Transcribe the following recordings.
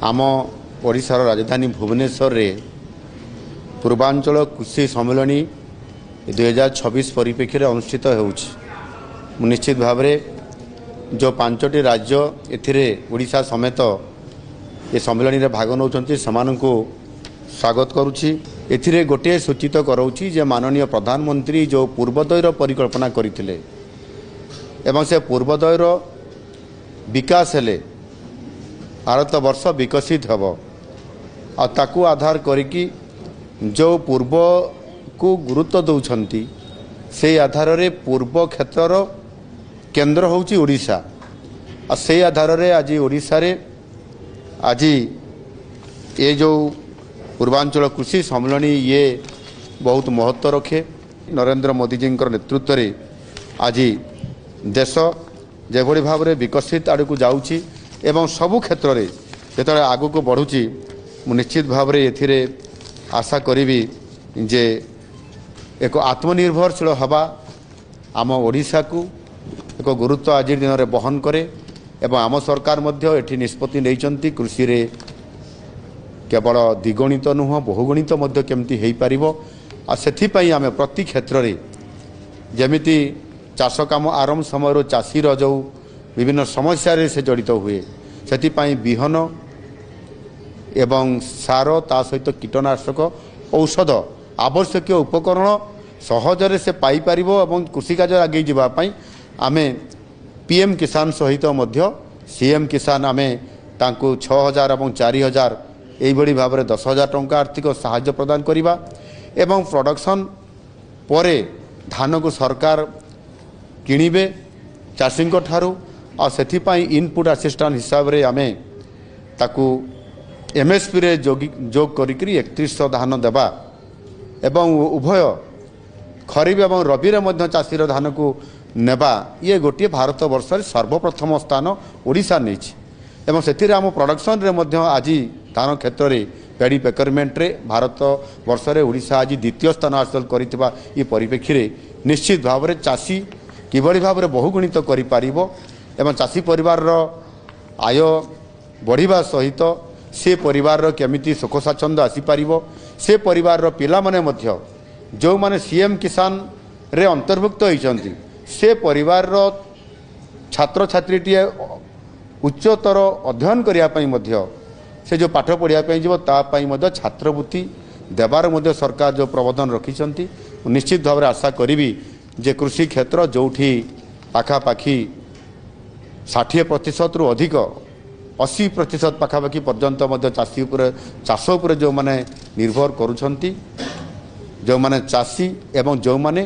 ଆମ ଓଡ଼ିଶାର ରାଜଧାନୀ ଭୁବନେଶ୍ୱରରେ ପୂର୍ବାଞ୍ଚଳ କୃଷି ସମ୍ମିଳନୀ 2026 ପରିପ୍ରେକ୍ଷୀରେ ଅନୁଷ୍ଠିତ ହେଉଛି। ମୁଁ ନିଶ୍ଚିତ ଭାବରେ ଯେଉଁ 5ଟି ରାଜ୍ୟ ଏଥିରେ ଓଡ଼ିଶା ସମେତ ଏ ସମ୍ମିଳନୀରେ ଭାଗ ନେଉଛନ୍ତି, ସେମାନଙ୍କୁ ସ୍ୱାଗତ କରୁଛି। ଏଥିରେ ଗୋଟିଏ ସୂଚିତ କରାଉଛି ଯେ ମାନନୀୟ ପ୍ରଧାନମନ୍ତ୍ରୀ ଯେଉଁ ପୂର୍ବୋଦୟର ପରିକଳ୍ପନା କରିଥିଲେ ଏବଂ ସେ ପୂର୍ବୋଦୟର ବିକାଶ ହେଲେ ଭାରତବର୍ଷ ବିକଶିତ ହେବ, ଆଉ ତାକୁ ଆଧାର କରିକି ଯେଉଁ ପୂର୍ବକୁ ଗୁରୁତ୍ୱ ଦେଉଛନ୍ତି, ସେଇ ଆଧାରରେ ପୂର୍ବ କ୍ଷେତ୍ରର କେନ୍ଦ୍ର ହେଉଛି ଓଡ଼ିଶା। ଆଉ ସେଇ ଆଧାରରେ ଆଜି ଓଡ଼ିଶାରେ ଆଜି ଏ ଯେଉଁ ପୂର୍ବାଞ୍ଚଳ କୃଷି ସମ୍ମିଳନୀ, ଇଏ ବହୁତ ମହତ୍ତ୍ୱ ରଖେ। ନରେନ୍ଦ୍ର ମୋଦିଜୀଙ୍କର ନେତୃତ୍ୱରେ ଆଜି ଦେଶ ଯେଭଳି ଭାବରେ ବିକଶିତ ଆଡ଼କୁ ଯାଉଛି ଏବଂ ସବୁ କ୍ଷେତ୍ରରେ ଯେତେବେଳେ ଆଗକୁ ବଢ଼ୁଛି, ମୁଁ ନିଶ୍ଚିତ ଭାବରେ ଏଥିରେ ଆଶା କରିବି ଯେ ଏକ ଆତ୍ମନିର୍ଭରଶୀଳ ହେବା ଆମ ଓଡ଼ିଶାକୁ ଏକ ଗୁରୁତ୍ୱ ଆଜି ଦିନରେ ବହନ କରେ। ଏବଂ ଆମ ସରକାର ମଧ୍ୟ ଏଠି ନିଷ୍ପତ୍ତି ନେଇଛନ୍ତି, କୃଷିରେ କେବଳ ଦ୍ୱିଗଣିତ ନୁହଁ, ବହୁଗଣିତ ମଧ୍ୟ କେମିତି ହେଇପାରିବ। ଆଉ ସେଥିପାଇଁ ଆମେ ପ୍ରତି କ୍ଷେତ୍ରରେ ଯେମିତି ଚାଷ କାମ ଆରମ୍ଭ ସମୟରୁ ଚାଷୀର ଯେଉଁ ବିଭିନ୍ନ ସମସ୍ୟାରେ ସେ ଜଡ଼ିତ ହୁଏ, ସେଥିପାଇଁ ବିହନ ଏବଂ ସାର, ତା ସହିତ କୀଟନାଶକ ଔଷଧ, ଆବଶ୍ୟକୀୟ ଉପକରଣ ସହଜରେ ସେ ପାଇପାରିବ ଏବଂ କୃଷି କାର୍ଯ୍ୟରେ ଆଗେଇ ଯିବା ପାଇଁ ଆମେ ପି ଏମ୍ କିଷାନ ସହିତ ମଧ୍ୟ ସି ଏମ୍ କିଷାନ, ଆମେ ତାଙ୍କୁ 6000 ଏବଂ 4000 ଏଇଭଳି ଭାବରେ 10,000 ଟଙ୍କା ଆର୍ଥିକ ସାହାଯ୍ୟ ପ୍ରଦାନ କରିବା ଏବଂ ପ୍ରଡକ୍ସନ୍ ପରେ ଧାନକୁ ସରକାର କିଣିବେ ଚାଷୀଙ୍କ ଠାରୁ, ଆଉ ସେଥିପାଇଁ ଇନପୁଟ୍ ଆସିଷ୍ଟାଣ୍ଟ ହିସାବରେ ଆମେ ତାକୁ ଏମ୍ଏସ୍ପିରେ ଯୋଗ କରିକିରି 3100 ଧାନ ଦେବା ଏବଂ ଉଭୟ ଖରିଫ ଏବଂ ରବିରେ ମଧ୍ୟ ଚାଷୀର ଧାନକୁ ନେବା, ଇଏ ଗୋଟିଏ ଭାରତ ବର୍ଷରେ ସର୍ବପ୍ରଥମ ସ୍ଥାନ ଓଡ଼ିଶା ନେଇଛି। ଏବଂ ସେଥିରେ ଆମ ପ୍ରଡକ୍ସନରେ ମଧ୍ୟ ଆଜି ଧାନ କ୍ଷେତ୍ରରେ ପ୍ୟାଡ଼ି ପ୍ରୋକ୍ୟୁରମେଣ୍ଟରେ ଭାରତ ବର୍ଷରେ ଓଡ଼ିଶା ଆଜି ଦ୍ୱିତୀୟ ସ୍ଥାନ ହାସଲ କରିଥିବା ଏ ପରିପ୍ରେକ୍ଷୀରେ ନିଶ୍ଚିତ ଭାବରେ ଚାଷୀ କିଭଳି ଭାବରେ ବହୁଗୁଣିତ କରିପାରିବ ଏବଂ ଚାଷୀ ପରିବାରର ଆୟ ବଢ଼ିବା ସହିତ ସେ ପରିବାରର କେମିତି ସୁଖ ସ୍ୱାଚ୍ଛନ୍ଦ୍ୟ ଆସିପାରିବ, ସେ ପରିବାରର ପିଲାମାନେ ମଧ୍ୟ ଯେଉଁମାନେ ସି ଏମ୍ କିଷାନରେ ଅନ୍ତର୍ଭୁକ୍ତ ହୋଇଛନ୍ତି, ସେ ପରିବାରର ଛାତ୍ରଛାତ୍ରୀଟିଏ ଉଚ୍ଚତର ଅଧ୍ୟୟନ କରିବା ପାଇଁ ମଧ୍ୟ ସେ ଯେଉଁ ପାଠ ପଢ଼ିବା ପାଇଁ ଯିବ, ତା ପାଇଁ ମଧ୍ୟ ଛାତ୍ରବୃତ୍ତି ଦେବାର ମଧ୍ୟ ସରକାର ଯେଉଁ ପ୍ରବୋଧନ ରଖିଛନ୍ତି। ମୁଁ ନିଶ୍ଚିତ ଭାବରେ ଆଶା କରିବି ଯେ କୃଷି କ୍ଷେତ୍ର ଯେଉଁଠି ପାଖାପାଖି 60%ରୁ ଅଧିକ, 80% ପାଖାପାଖି ପର୍ଯ୍ୟନ୍ତ ମଧ୍ୟ ଚାଷୀ ଉପରେ, ଚାଷ ଉପରେ ଯେଉଁମାନେ ନିର୍ଭର କରୁଛନ୍ତି, ଯେଉଁମାନେ ଚାଷୀ ଏବଂ ଯେଉଁମାନେ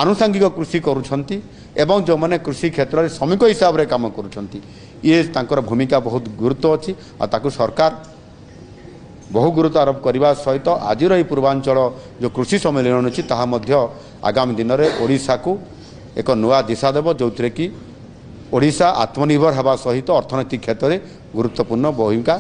ଆନୁଷାଙ୍ଗିକ କୃଷି କରୁଛନ୍ତି ଏବଂ ଯେଉଁମାନେ କୃଷି କ୍ଷେତ୍ରରେ ଶ୍ରମିକ ହିସାବରେ କାମ କରୁଛନ୍ତି, ଇଏ ତାଙ୍କର ଭୂମିକା ବହୁତ ଗୁରୁତ୍ୱ ଅଛି। ଆଉ ତାକୁ ସରକାର ବହୁ ଗୁରୁତ୍ୱ ଆରୋପ କରିବା ସହିତ ଆଜିର ଏହି ପୂର୍ବାଞ୍ଚଳ ଯେଉଁ କୃଷି ସମ୍ମିଳନୀ ଅଛି, ତାହା ମଧ୍ୟ ଆଗାମୀ ଦିନରେ ଓଡ଼ିଶାକୁ ଏକ ନୂଆ ଦିଶା ଦେବ, ଯେଉଁଥିରେ କି ଓଡ଼ିଶା ଆତ୍ମନିର୍ଭର ହେବା ସହିତ ଅର୍ଥନୈତିକ କ୍ଷେତ୍ରରେ ଗୁରୁତ୍ୱପୂର୍ଣ୍ଣ ଭୂମିକା